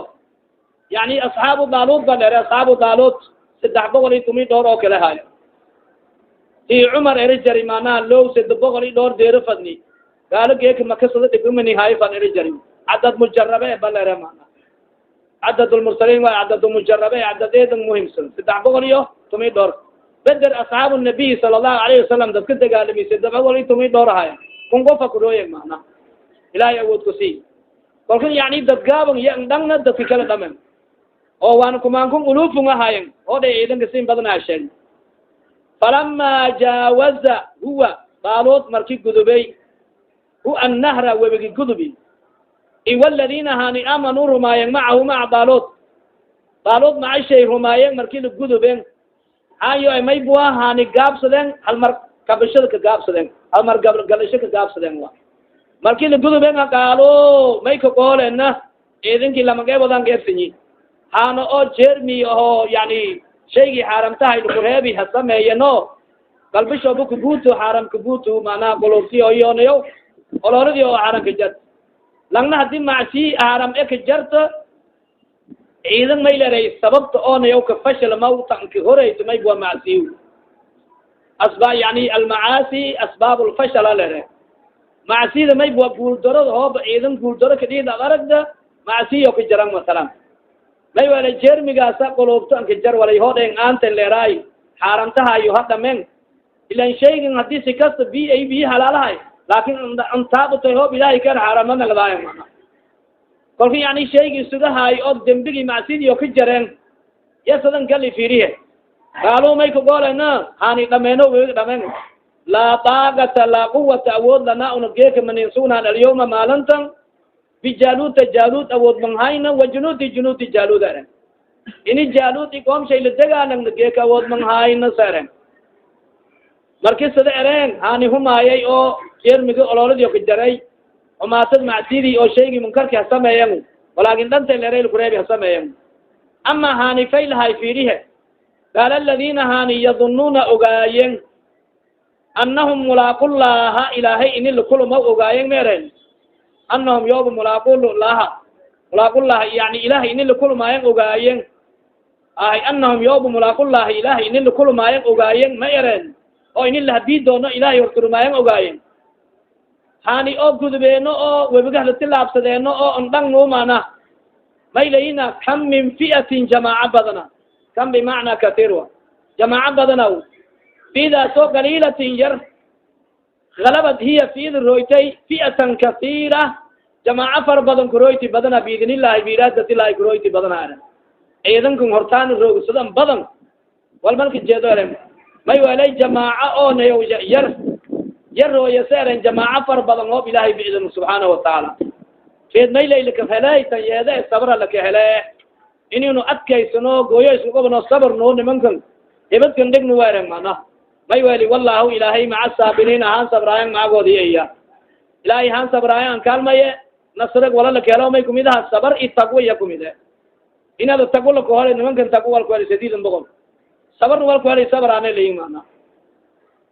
yani asxaabu daaluud ba dheere asxaabu daaluud 312 oo kale hayo ti Cumar erijari maanaa low 300 iyo dhowr deero fadni gaalo geeka makasada dhigumani hayo fan erijari cadad mujarabe balere mana cadad lmursaliin waa cadad mujarabe cadadeedan muhimsan 312 beder asxaabu nabiy sala allahu alayhi wasalam dadka dagaalami 312 haya kun qofa kurooye mana ilahay awood kusii kolka yani dad gaaban iyo dhangna dadka kala dhamen oo waana kumaankun ulufun ahayen oo dhay ciidanka siin badanaa sheeg. Falama jaawaza huwa daaluud marki gudubay hu annahra webigi gudubi iwaladina hani aamanuu rumaayen macahu maca daaluud daaluud macashay rumaayeen marki la gudubeen hayo maybua hani gaabsadeen halmar kabashada ka gaabsadeen halmar galasho ka gaabsadeen wa marki la gudubeen qaalo may ka goolena ciidankii lamageebodan geebsanyi haana oo jermi aho yani shaygii xaaramtahay lakureebi ha sameeyeno galbishooba kabuuto xaaram kabuuto manaha golobtiyo iyonayo ololadi oo xaaram ka jart langna hadii macsi xaaram e ka jarta ciidan may leray sababta oonayo ka fashil mawtanka horeyso may waa macsiy asba yani almacaasi asbaab lfashala lere macsida may waa guuldarada hooba ciidan guuldaro kadhiid ad aragda macsiyo ka jaran masalan may wala jermigaasa qoloobto anka jar walay hodhen aanta leeraay xaaramtahayo hadhamen ilan shaygan hadii si kasta bi ay biyi halaalahay laakin antaabatay hoob ilahay kan xaaramma nagdaayo mana kolka yani shaygi isugahaay oo dembigi macsidiyo ka jareen yasadan gali fiirihe qaaluu may kagoolena hani dhameeno wega dhamen laa taaqata laa quwata awood lana una geeka manin sugnaan alyawma maalintan bijaluuta jaaluud awood manhayna wa junuudi junuudi jaaluud eren ini jaaluud igoomshay la dagaalagna geeka awood manhayna seren marki sada ereen hani humaayay oo jermigi ololadiyo ka jaray humaatad macsidii oo shaygii munkarki ha sameeyen walaakin dhanta leerayl kureebi ha sameeyen ama hani faylahay fiirihe qaala aladina hani yadunuuna ogaayen anahum mulaaqullaha ilaahay ini lakuluma ogaayen meeren anahum yooba mulaaqulaha mulaaqullaha yani ilahay ini lakulumaayen ogaayen ay anahum yooba mulaaqullahi ilahay ini lakulumaayen ogaayen ma ereen oo ini lahabii doono ilahay horturumaayen ogaayen hani oo gudubeeno oo webigah latilaabsadeeno oo andhang nuumana may layina kam min fi'atin jamaaca badana kam bimacnaa katir wa jamaaca badanaw fiidaasoo qaliilatin yar galabad hiya fiida roytay fi'atan kasiira jamaaca fara badan kuroyti badana biidn illahi biiraadati illahi kuroyti badana eren ciidankan hortaana roogsadan badan wal malka jeedo eren may walay jamaaca oo nayow yar yar rooyase eren jamaaca fara badan oob ilahay biidn subxaanahu watacaala reed may laylaka heley tan yeede sabra laka hele inaynu adkaysano gooyo isku qobno sabarno nimankan hebadkan dhigno weren mana may weli wallahu ilaahay maca saabiriin ahaan sabraayan macagoodi iya ilaahay ahaan sabraayan an kaalmaye nasrag wala laka helo may kumid aha sabar i taqwo iya kumide inaada taqwo lakahole nimankan taqwo walku heli 800 sabarna walku heli sabraane layin mana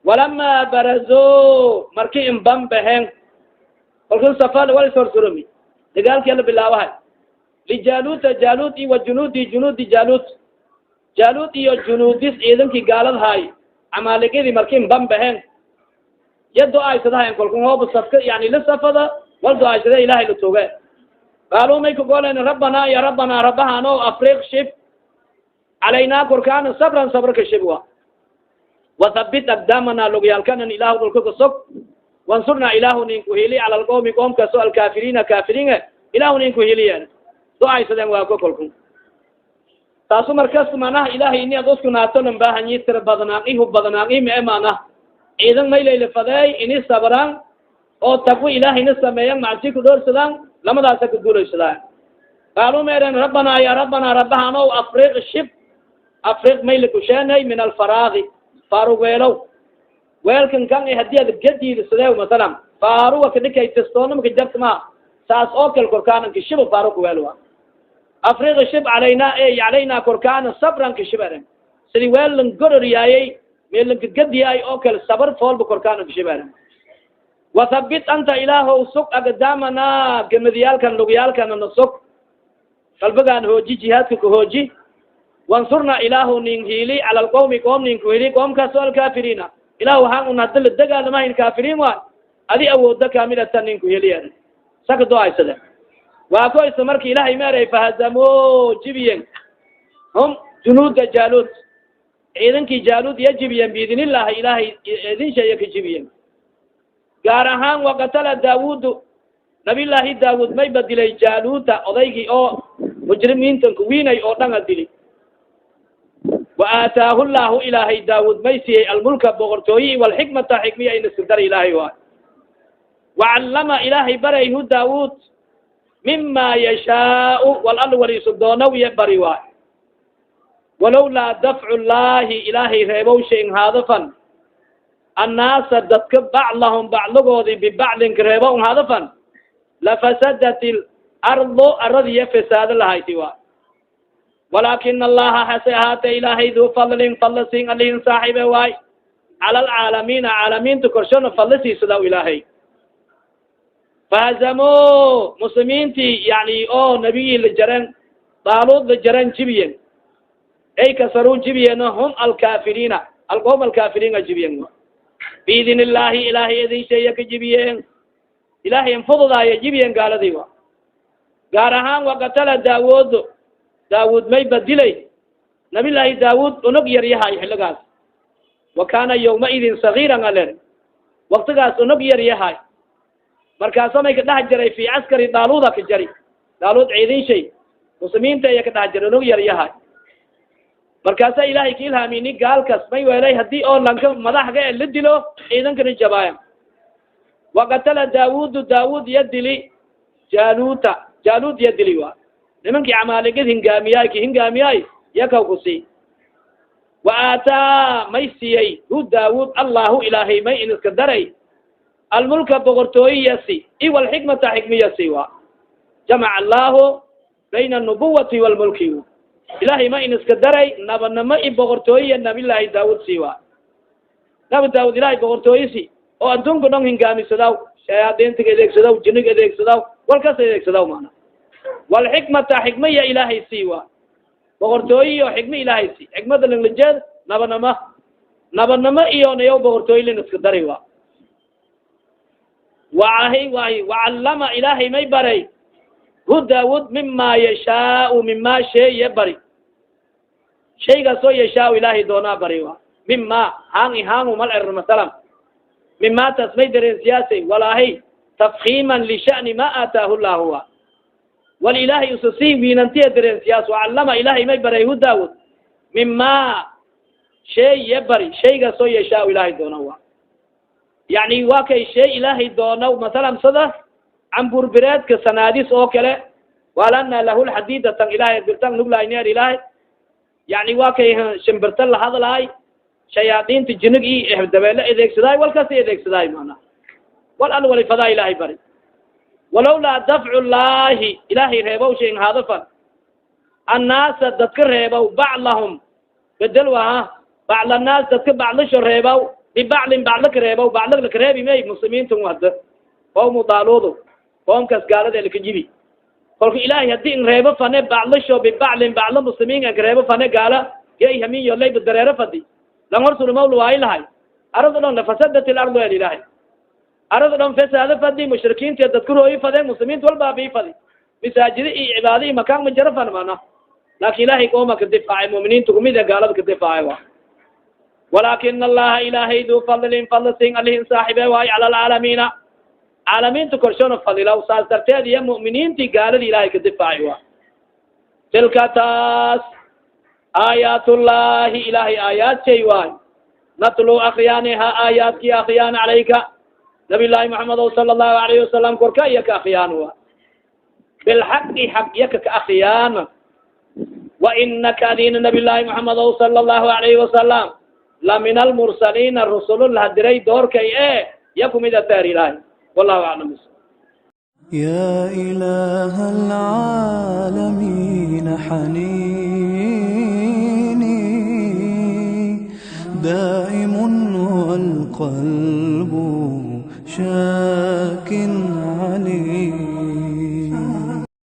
walama barazo marki inban behen kalkun safal wal sorsurumi dagaalki ala bilaabahay lijaluta jalut wa junudi junudi jalut jalut iyo junudis ciidankii gaalad haay camaaligidii marki inban behen ya do-aysadahayan kalkun hooba safka yani la safada wal do-aysade ilahay la tuge qaaluu may kagolen rabbana ya rabbana rabbahano afriq shib calaynaa korkaana sabran sabrka shib wa wathabit aqdamana lugyaalkanan ilahu dhulka kasog wansurnaa ilahu nin kuhili cala alqoomi qoomkaso alkaafiriina kaafiriin ilahu nin kuhiliyen do-aysadeen waa ko kolku taasu markas manaha ilahay ini ad uskunaato lan baahanyi tira badnaan ihu badnaan i mae mana ciidan maylayla fadeey ini sabraan oo taqwo ilahayna sameeyan macsi ku dhoorsadaan lamadaasa ka guulaysadaan qaaluu meeren rabbana ya rabbana rabbahano afriq shib Afriq may lakusheenay min alfaraagi faarug weelow weelkan kan hadii ad gadiid sideew masalan faaruga kadhikay tistoonamaka jarta ma saas oo kale korkaan nkishiba faarug weel wa afriq shib calayna e calayna korkaana sabran kishib eren sidi weel lan gororyaayay meel lanka gadiyaay oo kale sabar foolba korkaan nkishib eren. Wathabit anta ilaahow sug agdaamana gamadiyaalkan lugyaalkana na sug, qalbigaan hooji, jihaadka ka hooji. Wansurna ilaahu nin hiili cala alqawmi qoom nin ku hili, qoomkaas o alkafiriina. Ilah waxaan un hada la dagaalamahayn kaafiriin waay, adi awooda kaamilata nin ku heli saka do-aysade. Waa ko isa marka ilahay meeray fahazamo jibiyen hum junuuda Jaaluud, ciidankii Jaaluud iya jibiyen biidn illahi, ilahay idin shaya ka jibiyen. Gaar ahaan wakatala Daawud, Nabillaahi Daawud may badilay Jaaluuta, odaygii oo mujrimiintan kuwiinay oo dhan a dili. Wa aataahu llahu, ilaahay Daawud may siiyey almulka boqortooyi, walxikmata xikmiya in iska dar ilahay waay. Wacallama ilaahay baray hu Daawud mima yashaau wal al walisu doonaw iya bari waay. Walowlaa dafcu llahi ilaahay reebow shayin haadafan annaasa dadka baclahum bacligoodi bibaclin ka reebo un haadafan lafasadat ilardu aradiya fasaado lahayti waay. Walakin allaha hase ahaate ilaahay duu fadlin fadli sin alihin saaxibe waay cala alcaalamiina, caalamiinta korshona fadli siisadaw ilaahay. Fahazamo muslimiintii yani oo nabigii la jaren Daaluud la jaren jibiyen ay kasaruu jibiyen hum alkafiriina, alqowm alkafiriina jibiyen biidn illahi, ilahay idin shaya ka jibiyeen, ilahay infududaayo jibiyen gaaladii wa. Gaar ahaan wakatala Daawud, Daawud may badilay Nabilaahi Daawud unog yar yahay xiligaas. Wa kana yawmaidin sagiiran alen, waktigaas unog yar yahay. Markaasa may ka dhex jaray fi caskari Daaluuda ka jari, Daaluud ciidin shay muslimiinta iya ka dhex jaray, unog yar yahay. Markaasa ilahay ka ilhaamini gaalkas may weelay hadii oo lanka madaxga e la dilo ciidankana jabaaya. Wakatala Daawudu, Daawud ya dili Jaluuta, Jaaluud ya dili wa nimankii camaaligad hingaamiyaay ki hingaamiyaay yakaw kusi. Wa aataa may siiyey hu Daawud allahu ilaahay may in iska daray almulka boqortooyiyasi i walxikmata xikmiyasi wa jamaca allahu bayna anubuwati walmulki. Ilahay ma in iska daray nabanimo i boqortooyiya Nabilaahi Daawud si wa Nabi Daawud ilahay boqortooyisi oo adduunka dhon hingaamisadaw, shayaadiintiga adeegsadaw, jiniga adeegsadaw, walkas adeegsadaw mana. Walxikmata xikmaya ilaahay si wa boqortooyiyo xikma ilaahay si xikmada langlajeed nabanimo, nabanimo iyo nayaw boqortooyi lin iska dari wa waahi waay. Wacallama ilaahay may baray hu Daawud mima yashaau, mima shey bari, shaygaas oo yashaau ilaahay doonaa bari wa. Mima haan i haangu mal er masalan mima taas may dareensiyaasay walaahi tafkiiman lisha'ni ma aataahu llahu wa wal ilahay usa sii wiinantiya dareensiyaas. Wacallama ilahay may baray hu Daawud mima shay ye bari, shaygaas oo yashaau ilaahay doona wa. Yani waa kay shay ilaahay doonaw masalan sada camburbireedka sanaadis oo kale walana lahu lxadida tan ilahay birtan nuglayneer ilahay. Yani waa kay shimbirta la hadlaay, shayaadiinta jinig i dabeele adeegsadaay, walkas adeegsadaay mana wal al walifadaa ilahay bari. Walowlaa dafcu llahi ilahay reebow shayin haadafan annaasa dadka reebow baclahum bedel waha bacl annaas dadka baclisho reebow bibaclin baclo ka reebow baclo lakareebi may muslimiinta hada qowmu Daaluudo qoomkas gaalada lakajibi. Kolka ilahay hadii in reebo fane baclisho bibaclin baclo muslimiin an kareebo fane gaala gay hamiyo layba dareero fadi lang hor surumawla waayi lahay arada dhon lafasadat ilardu el ilahay arada dhon fasaado fadi mushrikiinta dadka rooyi fadeen muslimiinta walbaa bii fadi masaajida iyo cibaada iyo makaan ma jaro fan mana. Laakin ilahay qooma kadifaacay muminiinta kumid e gaalada kadifaacay wa. Walakin allaha ilahay du fadlin fadl sin alihin saaxibe waay cala alcaalamiina, caalamiinta korshona fadilaw, saas darteed iyo mu'miniinti gaalada ilahay kadifaacay wa. Tilka taas aayaat llahi ilahay aayaad shay waay natlu akriyaani ha aayaadki akriyaan calayka Nabiy llahi Maxamed sala allahu alayhi wasalam korka iya ka akriyaan wa bilxaqi xaq iya ka akriyaan. Wainaka adina nabiy llahi Muxamed o sala allahu alayhi wasalam la min almursaliina rusul lahadiray doorkay e ya kumid atar ilahi. Wallahu aclam. يا إله العالمين حنيني دائم والقلب شاك عليني.